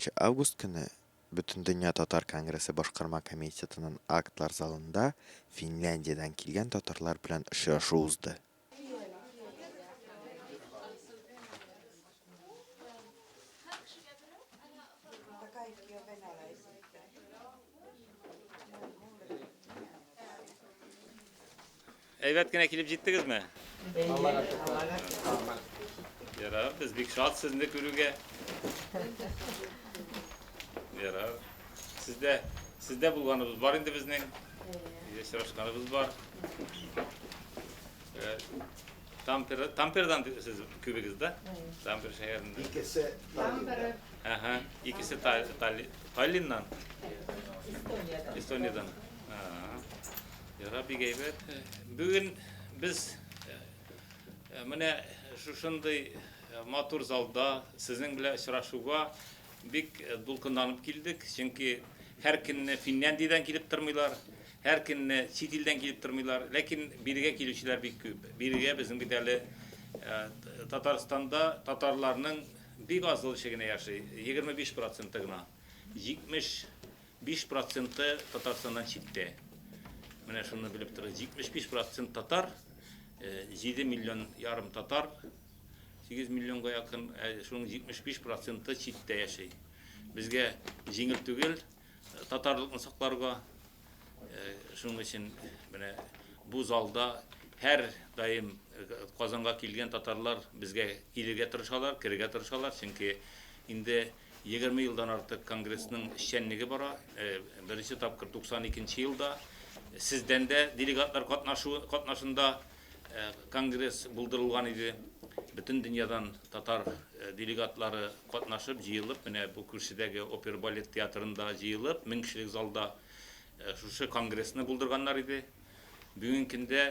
29 август көне Бөтендөнья татар конгрессы башкарма комитетының актлар залында Финляндиядән килгән татарлар белән очрашу узды. Әйбәт кенә килеп җиттегезме? Аллага шөкер. Ярар, без бик шат сезне күрүгә. Ярар. Сездә, сездә булганыбыз бар инде безнең. Очрашканыбыз бар. Э, Тампер, Тампердан сез күбегез, да? Тампер шәһәрендә. Икесе Тампере. Ага, икесе Таллиннан. Эстониядән. Эстониядән. Ага. Ярар, бик әйбәт. Бүген без менә шушындый матур залда сезнең белән очрашуга бик дулкынланып килдек, чөнки һәр көнне Финляндиядән килеп тормыйлар, һәр көнне чит илдән килеп тормыйлар, ләкин бирегә килүчеләр бик күп. Бирегә безнең бит әле Татарстанда татарларның бик аз өлеше генә яши, 25 проценты гына. 70 5 проценты Татарстаннан читтә. Менә шуны белеп торыгыз. 75 процент татар, 7 э, миллион ярым татар, 8 миллионга якын, ә шуның 75 проценты читтә яши. Безгә җиңел түгел э, татарлыкны сакларга. Э, шуның өчен менә бу залда һәр даим Казанга килгән татарлар безгә килергә тырышалар, керергә тырышалар, чөнки инде 20 елдан артык конгрессның эшчәнлеге бара. Беренче тапкыр 92 нче елда сездән дә делегатлар катнашу катнашында конгресс булдырылган иде. Бөтен дөньядан татар делегатлары катнашып, җыелып, менә бу күршедәге опера балет театрында җыелып, 1000 кешелек залда шушы конгрессны булдырганнар иде. Бүгенге көндә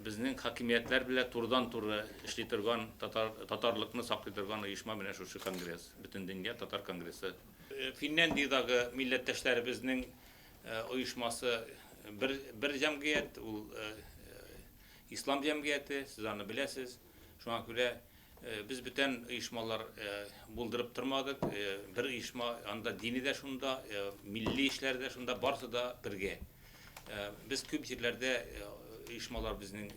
безнең хакимиятләр белән турыдан-туры эшли торган, татар, татарлыкны саклый торган оешма менә шушы конгресс, Бөтендөнья татар конгрессы. Финляндиядәге милләттәшләребезнең оешмасы бер, бер җәмгыять, ул ислам җәмгыяте, сез аны беләсез. Шуңа күрә без бүтән оешмалар булдырып тормадык. Бер оешма, анда дини дә шунда, милли эшләр дә шунда, барысы да бергә. Без күп җирләрдә оешмалар безнең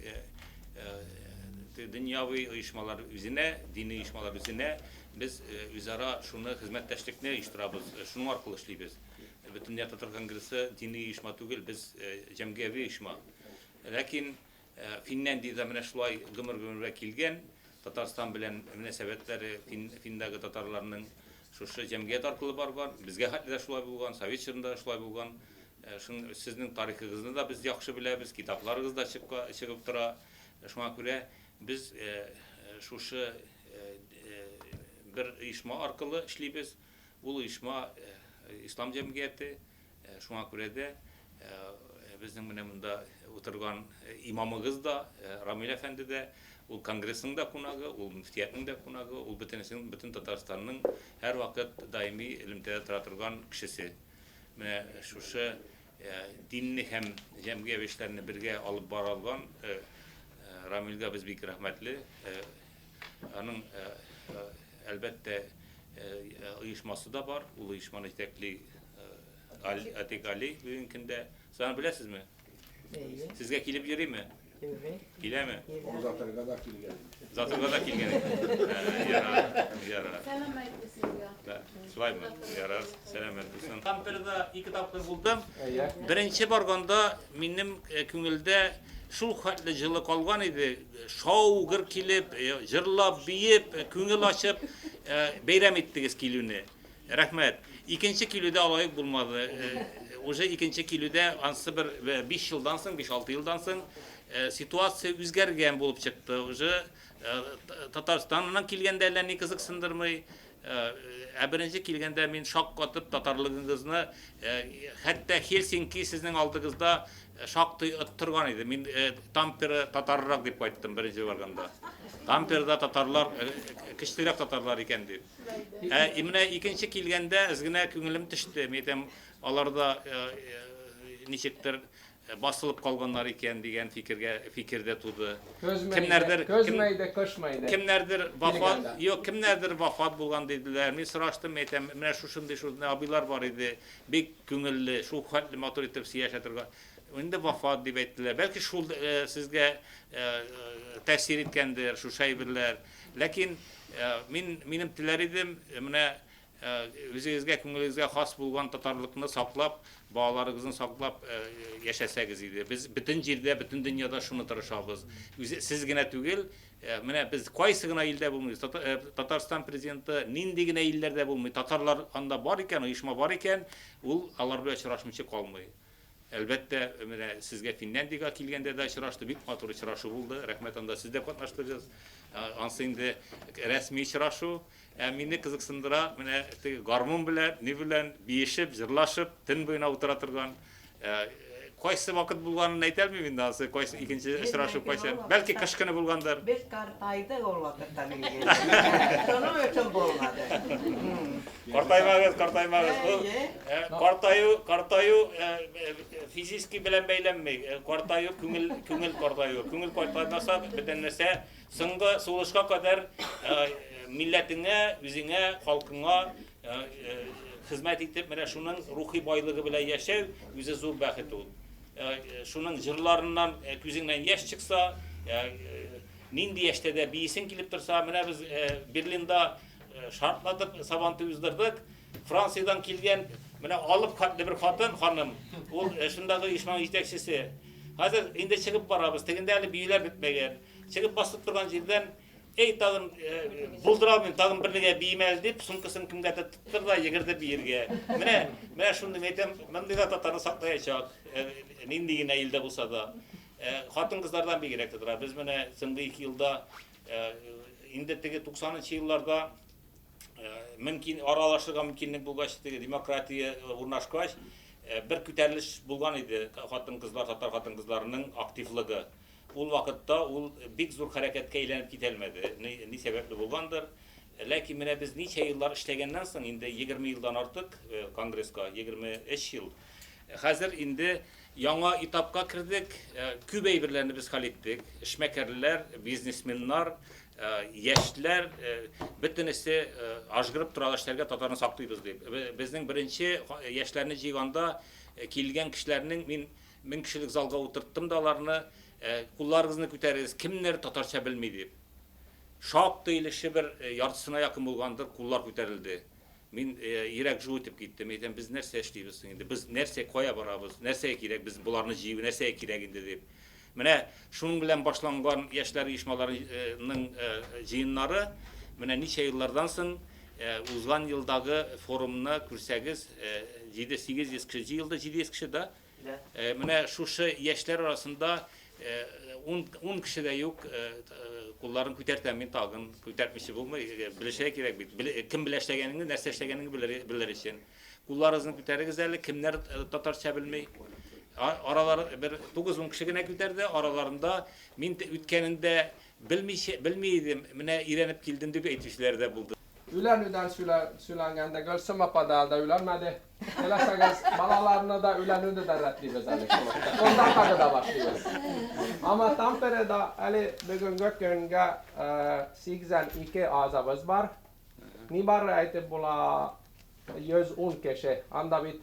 дөньяви оешмалар үзенә, дини оешмалар үзенә, без үзара шуны хезмәттәшлекне оештырабыз, шуның аркылы эшлибез. Бөтендөнья татар конгрессы дини оешма түгел, без җәмгыяви оешма. Ләкин Финляндиядә менә шулай гомер-гомергә килгән Татарстан белән мөнәсәбәтләре финдагы татарларның шушы җәмгыять аркылы барган. Безгә хәтле дә шулай булган, совет чорында да шулай булган. Шун сезнең тарихыгызны да без яхшы беләбез, китапларыгыз да чыгып тора. Шуңа күрә без шушы бер оешма аркылы эшлибез. Ул оешма ислам җәмгыяте. Шуңа күрә дә безнең менә монда утырган имамыгыз да, Рамил әфәнде дә, ул конгрессның да кунагы, ул мөфтиятнең дә кунагы, ул бөтенесенең, бөтен Татарстанның һәрвакыт даими элемтәдә тора торган кешесе. Менә шушы динне һәм җәмгыять эшләрне бергә алып бара алган Рамилгә без бик рәхмәтле. Аның, әлбәттә, оешмасы да бар. Ул оешманы җитәкли Атик Али бүгенге көндә. Сез аны беләсезме? Әйе. Сезгә килеп йөриме? Йөри. Киләме? Озатырга да килгән. Озатырга да килгән. Ярар, ярар. Сәлам әйтте сезгә. Да, шулаймы? Ярар, сәламәт булсын. Тамперда ике тапкыр булдым. Беренче барганда минем күңелдә шул хәтле җылы калган иде. Шау гөр килеп, җырлап, биеп, күңел ачып бәйрәм иттегез килүне. Рәхмәт. Икенче килүдә алай ук булмады. Уже икенче килүдә ансы бер 5 елдан соң, 5-6 елдан соң ситуация үзгәргән булып чыкты. Уже Татарстаннан килгәндә әллә ни кызыксындырмый. Ә беренче килгәндә мин шаккатып татарлыгыгызны, хәтта Хельсинки сезнең алдыгызда шактый оттырган иде. Мин Тампере татаррак дип кайттым беренче барганда. Тампереда татарлар көчлерәк татарлар икән дип. Ә менә икенче килгәндә әз генә күңелем төште. Мин әйтәм, аларда ничектер. басылып калганнар икән дигән фикергә фикер дә туды. Көзме Кемнәрдер иде, көзме иде, кышмы иде? Кемнәрдер вафат, Килгәндә. юк, кемнәрдер вафат булган диделәр. Мин сораштым, әйтәм, менә шушындый шушындый абыйлар бар иде, бик күңелле, шул хәтле матур итеп сөйләшә торган. Инде вафат дип әйттеләр. Бәлки шул сезгә тәэсир иткәндер, шушы әйберләр. Ләкин мин минем теләр идем, менә үзегезгә, күңелегезгә хас булган татарлыкны саклап, балаларыгызны саклап яшәсәгез иде. Без бөтен җирдә, бөтен дөньяда шуны тырышабыз. Үзе, сез генә түгел, менә без кайсы гына илдә булмыйбыз. Татарстан президенты нинди генә илләрдә булмый, татарлар анда бар икән, оешма бар икән, ул алар белән очрашмыйча калмый. Әлбәттә, менә сезгә Финляндиягә килгәндә дә очрашты, бик матур очрашу булды. Рәхмәт, анда сез дә катнаштыгыз. Ансы инде рәсми очрашу. Ә мине кызыксындыра, менә теге гармун белән, ни белән биешеп, җырлашып, төн буена утыра торган. Кайсы вакыт булганын әйтә алмыйм инде, ансы кайсы икенче очрашу кайчан. Бәлки кыш көне булгандыр. Без картайдык ул вакытта билгеле. Шуның өчен булмады. Картаймагыз, картаймагыз. Ул Әйе. картаю, картаю физически белән бәйләнми. Картаю күңел, күңел картаю. Күңел картаймаса, бөтен нәрсә соңгы сулышка кадәр милләтеңә, үзеңә, халкыңа хезмәт итеп, менә шуның рухи байлыгы белән яшәү үзе зур бәхет ул. Шуның җырларыннан күзеңнән яшь чыкса, нинди яшьтә дә биесең килеп торса, менә без Берлинда шартлатып Сабантуй уздырдык. Франциядән килгән менә алып хәтле бер хатын, ханым, ул шундагы оешманың җитәкчесе. Хәзер инде чыгып барабыз, тегендә әле биюләр бетмәгән. Чыгып басып торган җирдән, эй, тагын булдыра алмыйм, тагын бер нигә биим әле дип, сумкасын кемгәдер тоттыр да йөгерде биергә. Менә, менә шундый әйтәм, мондый да татарны саклаячак, нинди генә илдә булса да. Хатын-кызлардан бигрәк тә тора. Без менә соңгы 2 елда инде теге 90 елларда мөмкин аралашырга мөмкинлек булгач, теге демократия урнашкач, бер күтәрелеш булган иде хатын-кызлар, татар хатын-кызларының активлыгы. Ул вакытта ул бик зур хәрәкәткә әйләнеп китә алмады. Ни, ни сәбәпле булгандыр. Ләкин менә без ничә еллар эшләгәннән соң, инде 20 елдан артык конгресска, 23 ел. Хәзер инде яңа этапка кердек. Күп әйберләрне без хәл иттек. Эшмәкәрләр, бизнесменнар, яшьләр, бөтенесе ажгырып тора эшләргә, татарны саклыйбыз дип. Безнең беренче яшьләрне җыйганда килгән кешеләрнең мин 1000 кешелек залга утырттым да аларны, кулларыгызны күтәрегез, кемнәр татарча белми дип. Шактый өлеше бер яртысына якын булгандыр, куллар күтәрелде. Мин йөрәк жу итеп киттем. Әйтәм, без нәрсә эшлибез соң инде? Без нәрсә, кая барабыз? Нәрсәгә кирәк без боларны җыю, нәрсәгә кирәк инде дип. Менә шуның белән башланган яшьләр оешмаларының җыеннары менә ничә еллардан соң узган елдагы форумны күрсәгез, 7-800 кеше җыелды, 700 кеше да. Менә шушы яшьләр арасында 10 кеше дә юк, кулларын күтәртәм мин тагын, күтәртмичә булмый, белешергә кирәк бит. Кем белән эшләгәнеңне, нәрсә эшләгәнеңне белер өчен. Кулларыгызны күтәрегез әле, кемнәр татарча белми. Аралары бер 9-10 кеше генә күтәрде, араларында мин үткәнендә белмичә, белми идем, менә өйрәнеп килдем дип әйтүчеләр дә булды. Өйләнүдән сөйләнгәндә Гөлсем апа да әле өйләнмәде. Теләсәгез, балаларны да өйләнүне дә рәтлибез әле. Ондан тагы да башлыйбыз. Ама Тампереда әле бүгенге көнгә 82 азабыз бар. Ни бары әйтеп була 110 кеше. Анда бит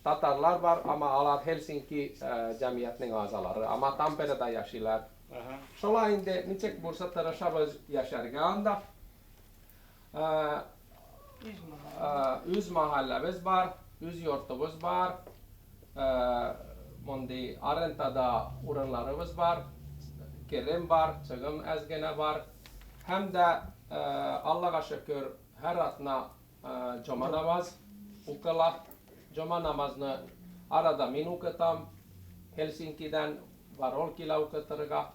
татарлар бар, ама алар Хельсинки җәмгыятенең азалары. Ама Тампереда яшиләр. Шулай инде ничек булса тырышабыз яшәргә анда. Үз мәхәлләбез бар, үз йортыбыз бар, мондый арендада урынларыбыз бар, керем бар, чыгым әз генә бар. Һәм дә Аллага шөкер, һәр атна җома намаз укыла. Җома намазны арада мин укытам, Хельсинкидән Варол килә укытырга.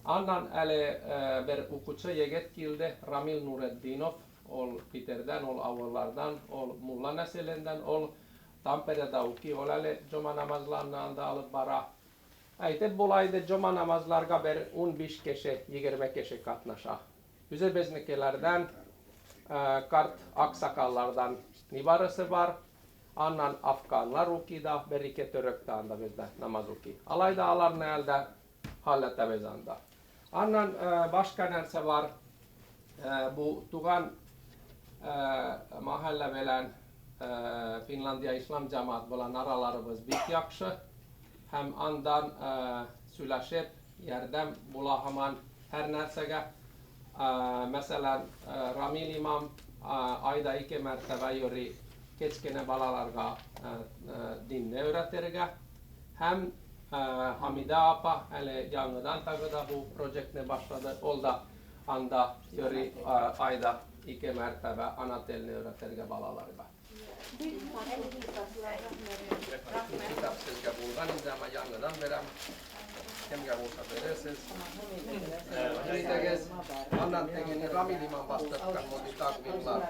Аннан әле бер укучы егет килде, Рамил Нуретдинов, ул Питердән, ул авыллардан, ул мулла нәселеннән, ул Тампереда укый, ул әле җома намазларны анда алып бара. Әйтеп була иде, җома намазларга бер 15 кеше, 20 кеше катнаша. Үзе безнекеләрдән, карт аксакаллардан ни барысы бар. Аннан афганнар укый да, бер-ике төрек тә анда бездә намаз укый. Алай да аларны әлдә хәлләтәбез анда. Аннан башка нәрсә бар. Бу туган мәхәллә белән Финляндия ислам җәмәгать белән араларыбыз бик яхшы. Һәм андан сөйләшеп, ярдәм була һаман һәр нәрсәгә. Мәсәлән, Рамил имам айда ике мәртәбә йөри кечкенә балаларга динне өйрәтергә. Һәм Хамидә апа әле яңадан тагы да бу проектны башлады. Ул да анда йөри айда ике мәртәбә ана телне өйрәтергә балаларга. Китап сезгә булган инде, әмма яңадан бирәм. Кемгә булса бирерсез. Әйтегез, аннан тегене Рамил имам бастырткан мондый тәкъвимлар.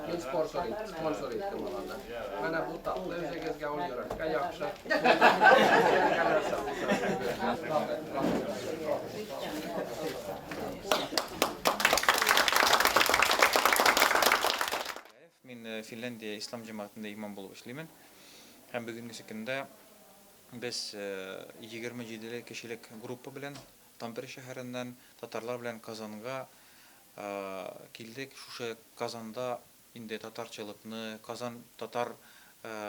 Мин спонсор, спонсор иттем аларны. Менә бу татлы үзегезгә, ул йөрәккә яхшы. Нәрсә булса бирерсез. Мин Финляндия ислам җәмәгатендә имам булып эшлимен. Һәм бүгенгесе көндә без 27 кешелек группа белән Тампере шәһәреннән татарлар белән Казанга килдек. Шушы Казанда инде татарчылыкны, Казан татар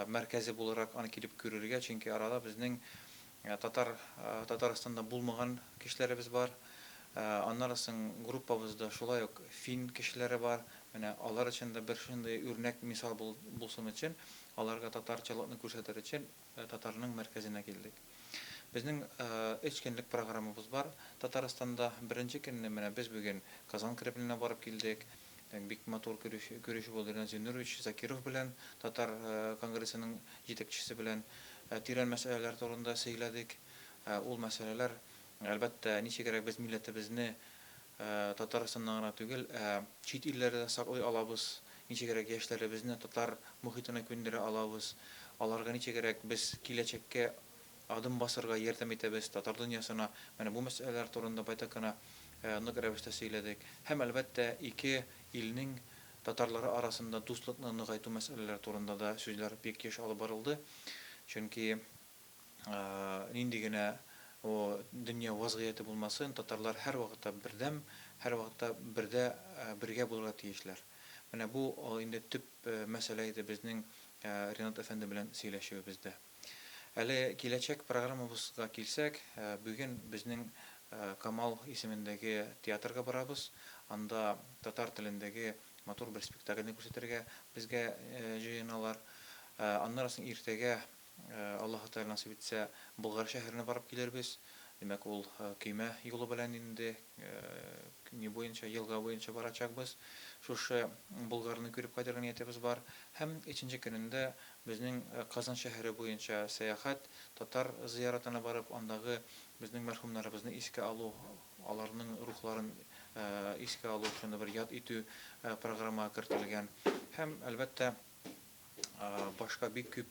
мәркәзе буларак аны килеп күрергә, чөнки арада безнең татар Татарстанда булмаган кешеләребез бар. Аннары соң группабызда шулай ук фин кешеләре бар. Менә алар өчен дә бер шундый үрнәк мисал булсын өчен, аларга татарчалыкны күрсәтер өчен татарның мәркәзенә килдек. Безнең өч көнлек программабыз бар Татарстанда. Беренче көнне менә без бүген Казан Кремленә барып килдек. Бик матур күрешү булды Ринат Зиннурович Закиров белән, татар конгрессының җитәкчесе белән тирән мәсьәләләр турында сөйләдек. Ул мәсьәләләр, әлбәттә, ничегрәк без милләтебезне Татарстанда гына түгел, ә чит илләрдә дә саклый алабыз, ничегрәк яшьләребезне татар мохитына күндерә алабыз, аларга ничегрәк без киләчәккә адым басырга ярдәм итәбез, татар дөньясына, менә бу мәсьәләләр турында байтак кына нык рәвештә сөйләдек. Һәм, әлбәттә, ике илнең татарлары арасында дуслыкны ныгайту мәсьәләләре турында да сүзләр бик еш алып барылды. Чөнки Нинди генә дөнья вазгыяте булмасын, татарлар һәрвакытта бердәм, һәрвакытта бердә, бергә булырга тиешләр. Менә бу инде төп мәсьәлә иде безнең Ринат әфәнде белән сөйләшүебездә. Әле киләчәк программабызга килсәк, бүген безнең Камал исемендәге театрга барабыз. Анда татар телендәге матур бер спектакльне күрсәтергә безгә җыеналар. Аннары соң иртәгә Аллаһы Тәгалә насыйп итсә, Болгар шәһәренә барып килербез. Димәк, ул көймә юлы белән инде, ни буенча, елга буенча барачакбыз. Шушы Болгарны күреп кайтырга ниятебез бар. Һәм өченче көнендә безнең Казан шәһәре буенча сәяхәт, татар зыяратына барып, андагы безнең мәрхүмнәребезне искә алу, аларның рухларын искә алу, шуны бер яд итү программага кертелгән. Һәм, әлбәттә, Башка бик күп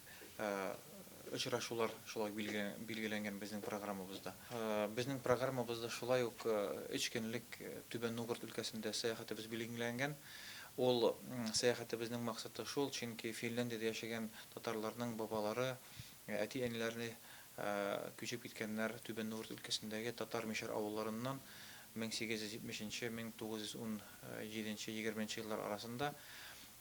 очрашулар шулай билгеләнгән безнең программабызда. Безнең программабызда шулай ук өч көнлек Түбән Новгород өлкәсендә сәяхәтебез билгеләнгән. Ул сәяхәтебезнең максаты шул, чөнки Финляндиядә яшәгән татарларның бабалары, әти-әниләре күчеп киткәннәр Түбән Новгород өлкәсендәге татар-мишәр авылларыннан 1870 нче, 1917 нче, 20 нче еллар арасында.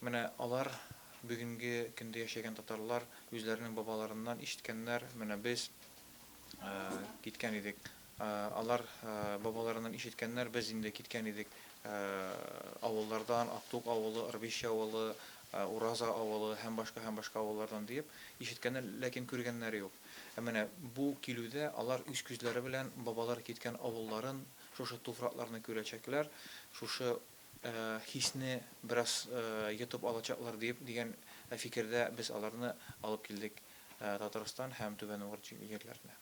Менә алар, бүгенге көндә яшәгән татарлар, үзләренең бабаларыннан ишеткәннәр, менә без киткән идек. Алар бабаларыннан ишеткәннәр, без инде киткән идек авыллардан, Актук авылы, Рбище авылы, Ураза авылы һәм башка һәм башка авыллардан диеп ишеткәннәр, ләкин күргәннәре юк. Ә менә бу килүдә алар үз күзләре белән бабалары киткән авылларын, шушы туфракларны күрәчәкләр, шушы хисне бераз йотып алачаклар диеп дигән фикердә без аларны алып килдек Татарстан һәм Түбән Новгород җирләренә.